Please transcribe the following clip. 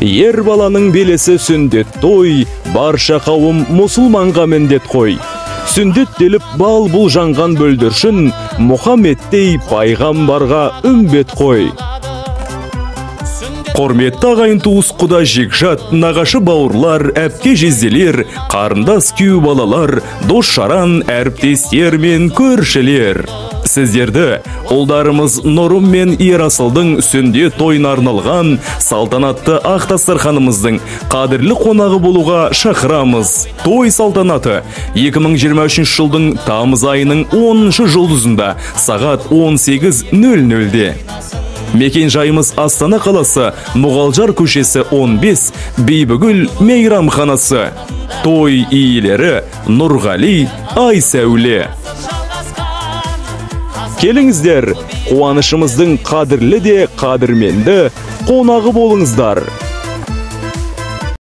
Ер баланың белесі сүндет той, барша қауым мұсылманға міндет қой. Сүндеттеліп бал бұл жанған бөлдіршін, Мұхаммедтей пайғамбарға үмбет қой. Құрметті ағайын туыс, құда жекжат, нағашы бауырлар, әпке жезделер, қарындас күйеу балалар, дос жаран, әріптестер мен көршілер. Сіздерді ұлдарымыз Нұрым мен Ерасылдың сүндет тойына арналған салтанатты ақ дастарханымыздың қадірлі қонағы болуға шақырамыз. Той салтанаты 2023 жылдың тамыз айының 10 жұлдызында сағат 18:00-де. Мекен жайымыз Астана қаласы, Мұғалжар көшесі 15, Бейбігүл мейрамханасы. Той иелері Нұрғали, Айсәуле. Келіңіздер, қуанышымыздың қадірлі де қадірменді қонағы болыңыздар.